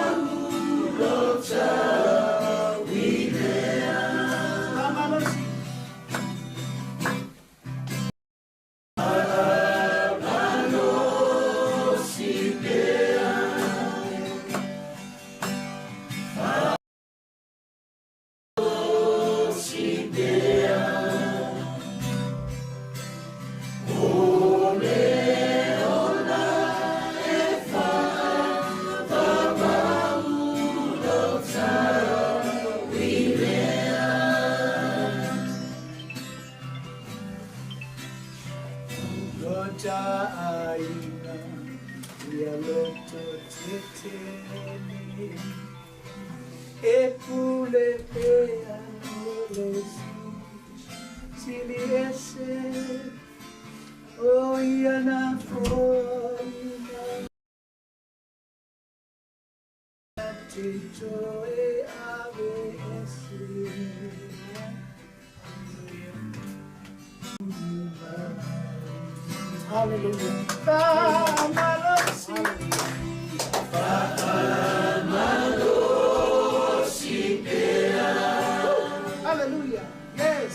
pea. Ia loto tetele e pule pea le sili ese o ia na foina tito e ave ese. Hallelujah. Fa'amalosi. Fa'amalosi pea. Hallelujah. Yes.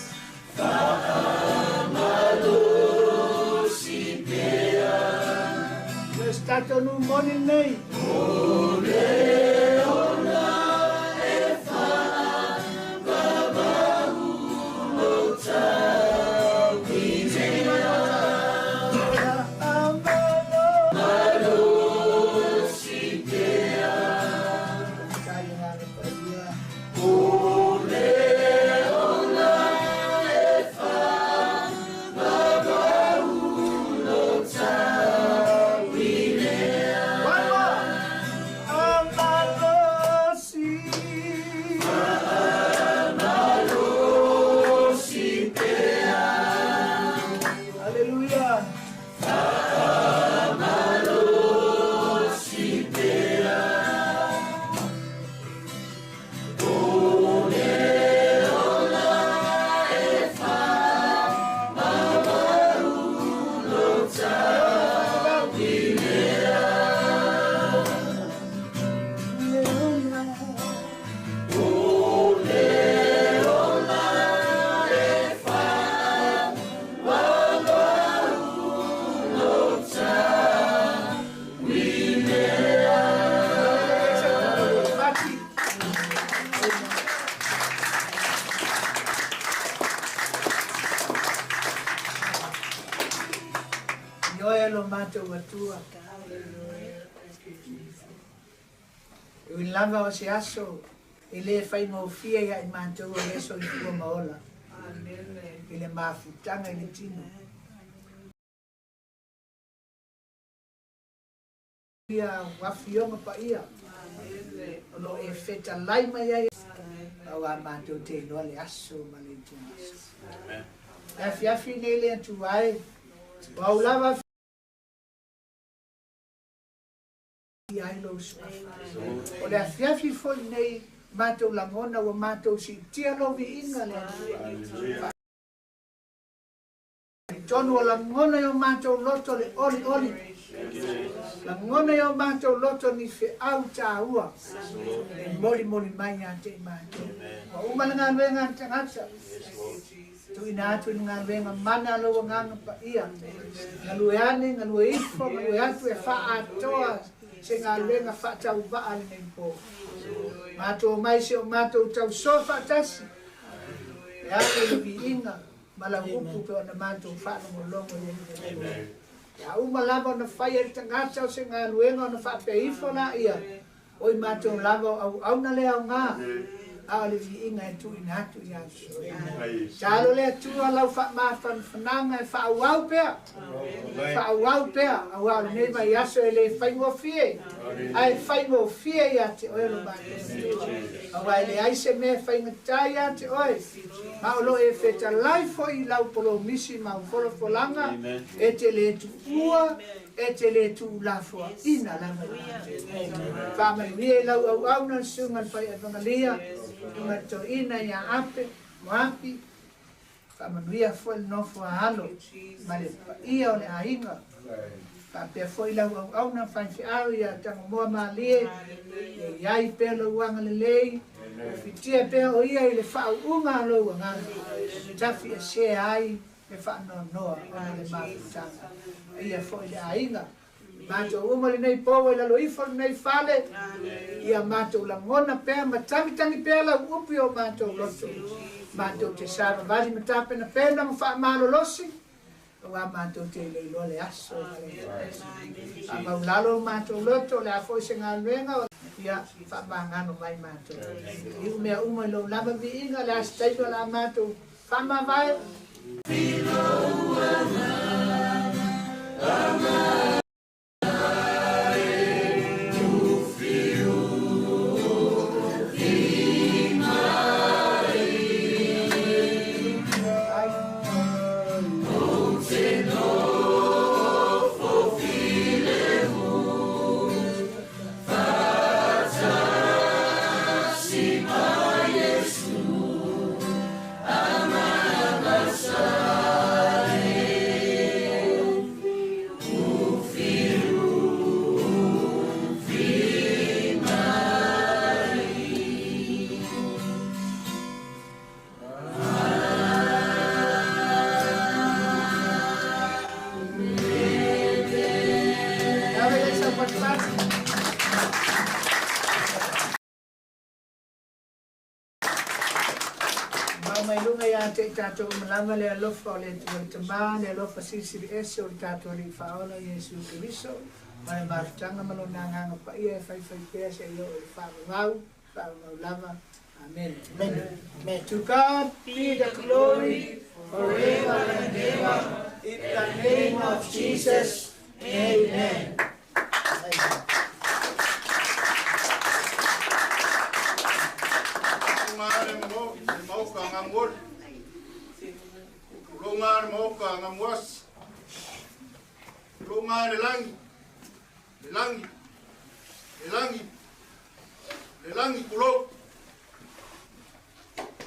Fa'amalosi pea. Yes, tatou nu moni nei. O le ola e fa'avavau lo tauinea. Malosi pea. O le ola e fa'avavau lo tauinea. One more. Amalosi. Fa'amalosi pea. Hallelujah. Fa'amalosi pea. O le ola e fa'avavau lo tauinea. Le ola. O le ola e fa'avavau lo tauinea. Fati. Ioe lo matou Atua. E ui lava o se aso e le faigofie ia i matou o le soifua ma ola i le mafutaga i le tino. Ia afioga paia o lo o e fetalai mai ai auā matou te iloa le aso ma le ituaso. E afiafi nei le Atua e, o au lava ai lou suafa. O le afiafi foi nei matou lagona ua matou siitia lou viiga le Atua. Tonu o lagona i o matou loto le olioli. Lagona i o matou loto ni feau tāua e molimoli mai ia te i matou. Ua uma le galuega a le tagata. Tuuina atu i le galuega mana a lou Agaga Paia. Galue ane, galue ifo, galue atu e faaatoa se galuega faatauvaa lenei po. Matou omai si o matou tausoa faatasi. E ave le viiga ma lau upu pe ona matou faalogologo i ai i le po. Ia uma lava ona fai e le tagata o se galuega ona faapea ifo laia, o i matou lava o auauna le aoga, a o le viiga e tuuina atu ia Iesu. Talo le Atua lau faamafanafanaga e faaauau pea, faaauau pea, auā o lenei vaiaso e le faigofie, ae faigofie ia te oe lo matou Atua, auā e leai se mea e faigata ia te oe, ma o lo o e fetalai foi i lau polomisi ma au folafolaga, e te le tuua, e te le tuulafoaina lava i matou. Faamanuia i lau auauna le susuga i le faiaivagalia, susuga i le toeaina ia Ape, Moapi, faamanuia foi le nofo a alo ma le paia o le aiga. Faapea foi lau auauna faifeau ia Tagomoa Malie, ia i ai pea lou agalelei, fitia pea o ia i le faauuga a lou agaga, tafiesea ai le faanoanoa ona o le mafutaga. Paia foi le aiga. Matou uma lenei pou i lalo ifo lenei fale, ia matou lagona pea ma tagitagi pea lau upu i o matou loto. Matou te savavali ma tapenapena ma faamalolosi, auā matou te le iloa le aso ma le ituaso. Faamaulalo o matou loto, o le a foi se galuega, ia faamagalo mai matou. Iu mea uma i lou lava viiga, o le a se taimi o le a matou faamavae. fatufatu. Mau mai luga ia te i tatou uma lava le alofa o le Atua le Tamā, le alofa silisili ese o le tatou Alii Faaola Iesu Keriso, ma le mafutaga ma Lona Agaga Paia e faifai pea seia oo i le faavavau, faavavau lava. Amene. Amen. To God be the glory forever and ever. In the name of Jesus. Amen. Amen. Luga le maoka gamuasi, luga le lagi, le lagi, le lagi, le lagi kulou.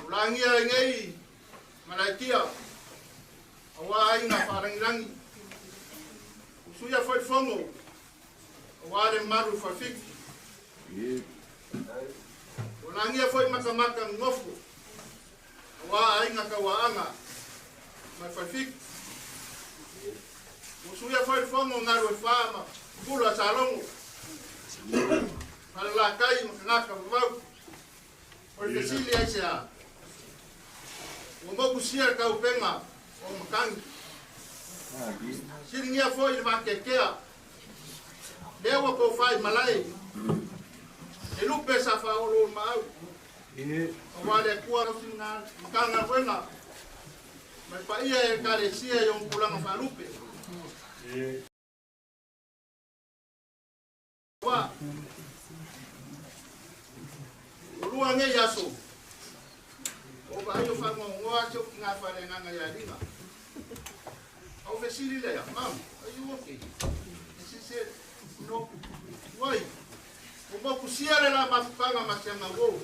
Ulagia i nei malaitia, auā aiga faalagilagi. Usuia foi le fono, auā le mamalu i falefiti. Ulagia foi matamata nonofo, auā aiga tauaaga ma le falefiti. Usuia foi le fono galu e fā ma pula a Salogo, falelatai ma tagata vavau. O le fesili aisea? Ua mokusia le taupega o matagi. Siligia foi le vakeakea, lea ua tofa i malae, le lupe sa faaoloolomaau, auā le Atua Matagaluega ma le paia e Ekalesia i ona tulaga faalupe. Ua lua nei aso o vaai o faanoanoa si ou tina faaleagaga ia Lina. Au fesili lea, Mom, are you okay? And she said, No. Why? Ua mokusia le la mafutaga ma si ana uou.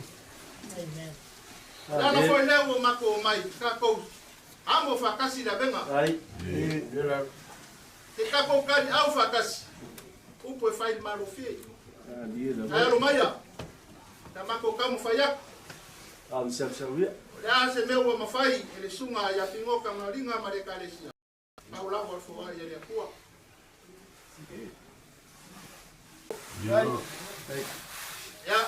Amen. Le ala foi lea ua matou omai tatou amo faatasi le avega. Ke tatou taliau faatasi, upu e fai i le malofie. Ae alo maia, ta matou taumafai atu. O le a se mea ua mafai e le susuga ia Figota Galiga ma le Ekalesia, pau lava o le foai a le Atua. Ia,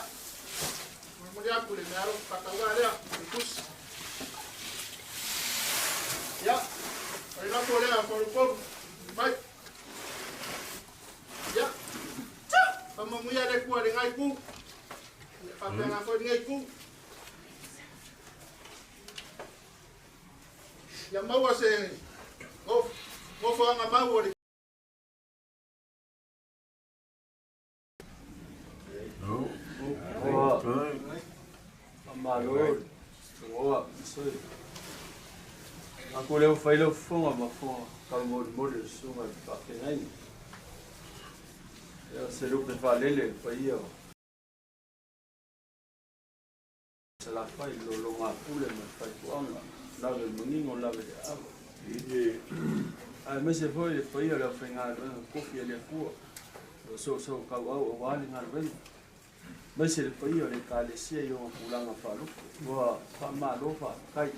molimoli atu le meaalofa faatauvaa lea, le tusi. Ia, o le lafo lea a Faleupolu, mai. Ia, faamanuia le Atua i lena itu, ia faapena foi lenei itu. Ia maua se nofoaga mau o le Faamalo le toa sui. Aku lea ua fai lau fofoga ma fofoga taumolimoli o le susuga i le faafeagaiga. Ia o se lupe faalele i le paia o Salafai, le lologapule ma le faitoaga, lave i le manino, lave i le aava. Aemaise foi le paia o le aufaigaluega tofi a le Atua, o lo o soosootauau aua le galuega. Aemaise le paia o le Ekalesia i ona tulaga faalupe. Ua faamalo faafetai.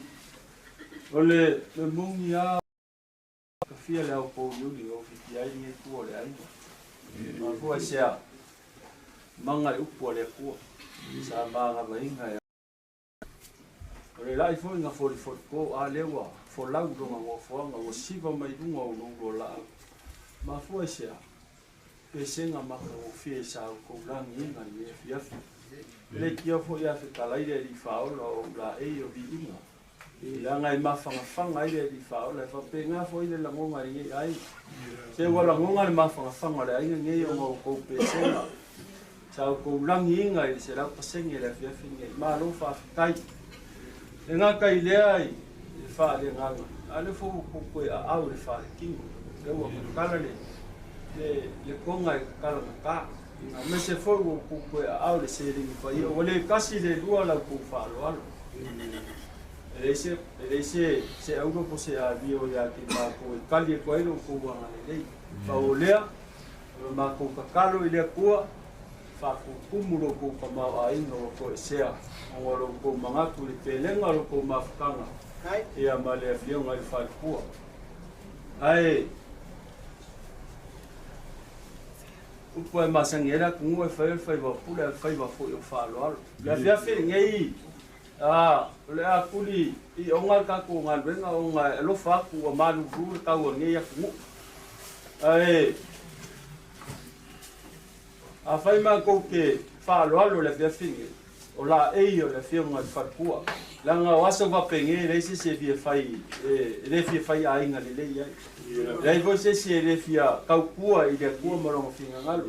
O le moni lava tafia le ao pouliuli o fitia ai lenei tua o le aiga. Mafua i se a? Maga le upu a le Atua, sa magavaina e O le lai foi na folifoli-po, a lea ua folau lona nofoaga, ua siva mai luga o loulo o laau. Mafua i se a? Pesega matagofie i sa outou lagiina i lenei afiafi. E leitioa foi a fetalai le Alii Faaola o ou laei o viiga. Leaga e mafanafana ai le Alii Faaola, e faapena foi le lagona i lenei aiga. Se ua lagona le mafanafana o le aiga lenei ona o outou pesega, sa outou lagiina i le 100% i le afiafi lenei. Malo faafetai. E gata i lea i le faaleagaga, a o lea foi ua outou toe aao i le faletino, lea ua tatala le le toga e tatala gata. Aemaise foi ua outou toe aao i le seleni paia, ua le tasi le lua la outou faaaloalo. E leai se, e leai se, se auro po o se avio ia te matou e tali atu ai lo outou agalelei. Pau o lea, o le matou tatalo i le Atua, faatutumu lo outou tamaoaiga ua toesea ona o lo outou manatu i le pelega o lo outou mafutaga ia ma le Afioga i le Faletua. Ae. Upu e masani ai le atunuu e fai o le faiva o pule a o le faiva foi o faaaloalo. O le afiafi lenei, o le a tuli i ona le tatou galuega ona e alofa atu ua malulu le tau o lenei atunuu. Ae afai matou te faaaloalo i le afiafi lenei, o laei o le afioga i le faletua, leaga o aso faapenei e leai se isi e fia fai, e le fia fai aiga lelei ai. E leai foi se isi e le fia tautua i le Atua ma lona finagalo.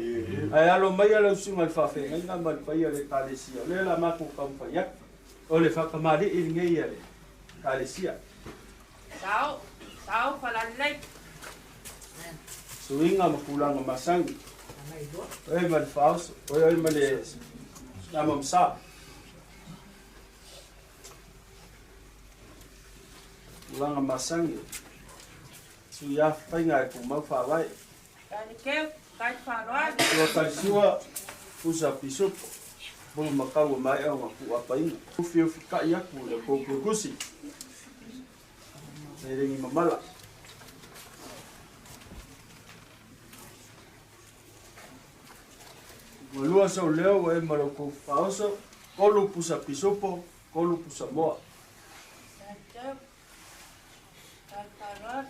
Ae alo maia lau susuga i le faafeagaiga ma le paia o le Ekalesia, o lea o le a matou taumafai atu. O le faatamalii lenei a le Ekalesia. Sao, sao falalelei. Suiga ma tulaga masani. Oe ma le faaoso, oe oe ma le nama masa. Tulaga masani. Sui a faiga e tumau faavae. Tanikeu, tai faaaloalo. Sua talisua, pusa pisupo. Pulu makau o maea ona kuapaina. Ufi ufi kai aku le koukukusi. E lengi mamala. Ua lua sou leo ua e ma lo kou faaoso, kolu pusa pisupo, kolu pusa moa. Tanikeu, tai faaaloalo.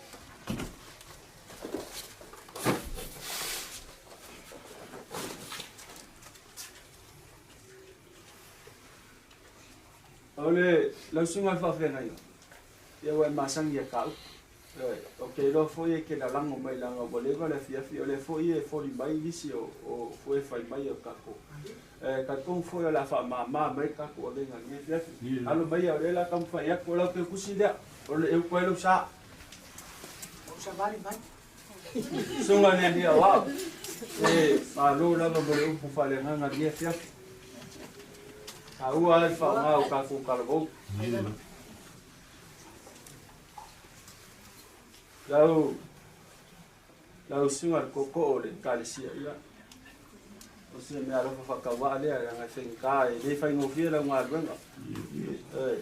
O le lausuga o le faafeagaiga, ia ua e masani ia ka upu. Ioe, ou te iloa foi e te lalago mai leaga ua leva le afiafi, o lea foi e foli mai nisi o foe fai mai o tatou. E talitonu foi o le a faamama mai le tatou avega i lenei afiafi. Alo maia o lea o le a taumafai atu, o lau teukusi lea, o le upu ai lou sa. Ou savali mai. Susuga le Alii Aoao, e malo lava mo le upu faaleagaga i lenei afiafi. Taua lava le faaaoga o tatou talavou. Lau lau susuga i le tootoo o le Ekalesia, ia, o se mea alofa faatauvaa lea, leaga e faigata, e le faigofie lau galuega. Ioe,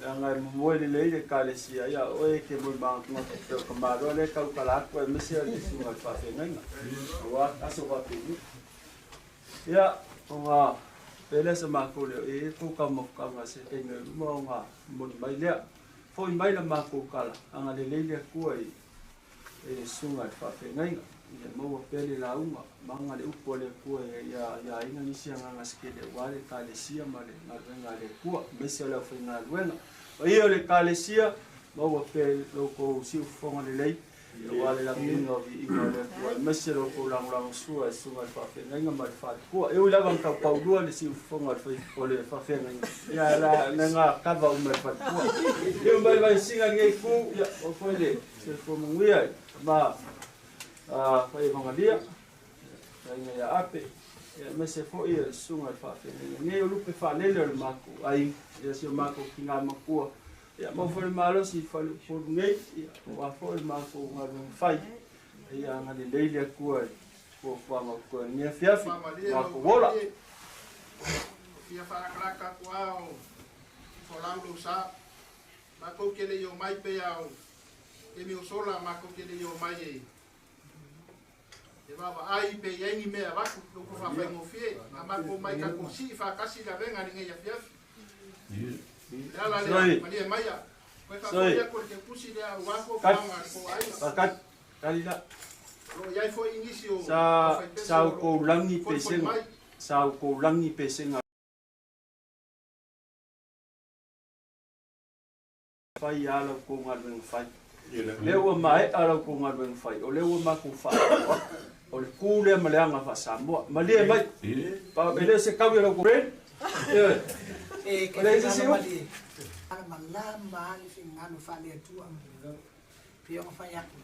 leaga e momoe lelei le Ekalesia, ia o oe e te moe manatunatu pei o tamaloa lea e tautala atu aemaise o le susuga i le faafeagaiga, aua aso faapeni. Ia, ona faapea lea sa matou leo, e i ai le tou taumafataga se taimi o i luma ona momoli mai lea. Foi mai la matou tala, agalelei le Atua i le susuga i le faafeagaiga, ia maua pea le lauga ma aga le upu a le Atua ia aiga nisi agaga se tele aua le Ekalesia ma le galuega a le Atua, aemaise o le aufaigaluega. Paia o le Ekalesia, maua pea lo outou siufofoga lelei, aua le lagiina o viiga o le Atua, aemaise lo outou lagolagosua i susuga i le faafeagaiga ma le faletua. E ui lava ina tau paulua le siufofoga o le faafeagaiga, ia la na kava uma e le faletua. Ia mai vaisiga lenei itu, ia o foi le soifua manuia ma fai evagalia, aiga ia Ape, ia aemaise foi le susuga i le faafeagaiga. Nei o lupe faalele o le matou aiga, ia si o matou tina matua, Ia maua foi le malosi i faleupolu nei, ia aua foi le matou galuega fai. Ia agalelei le Atua i fuafuaga o totoe i lenei afiafi. Matou ola. Fia faalakalaka atu lava o folau lou sa. Matou te le i omai pei a o taimi o sola matou te le i omai e e vaavaai pe i ai ni mea e avatu le upu faafaigofie. A matou omai tatou sii faatasi le avega i lenei afiafi. Le ala lea, malie maia. Koe faafoi atu e le teutusi lea aua fuafuaga a le tou aiga. Fakat, kali la. O lo o i ai foi nisi o Sa aufaipese sa o lo outou o lagi folifoli pesega, mai. sa outou lagi pesega fai a la outou galuega fai. Lea ua maea la outou galuega fai, o lea ua matou faalogo atu. O le tu lea ma le aga faa-Samoa. Malie mai, pa e le o se taui a la outou friend. Ioe. E O leai se isi ke upu. Malamalama lava le finagalo faale-Atua. Pei ona fai atu,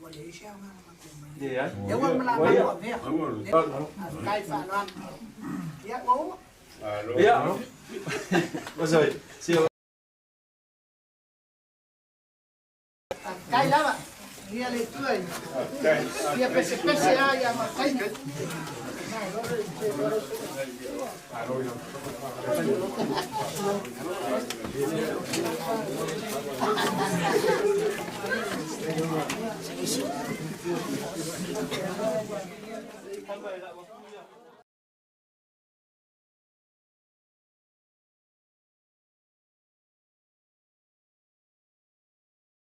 ua leai se aoga na matou omai ai. Leai. Lea ua Ua malama ia. ua avea. Faafetai faaaloalo. Ia, ua uma. Ia. Ua soi. Si Faafetai lava. Ia le Atua i fia pesepese lava ia Mataina. mai la.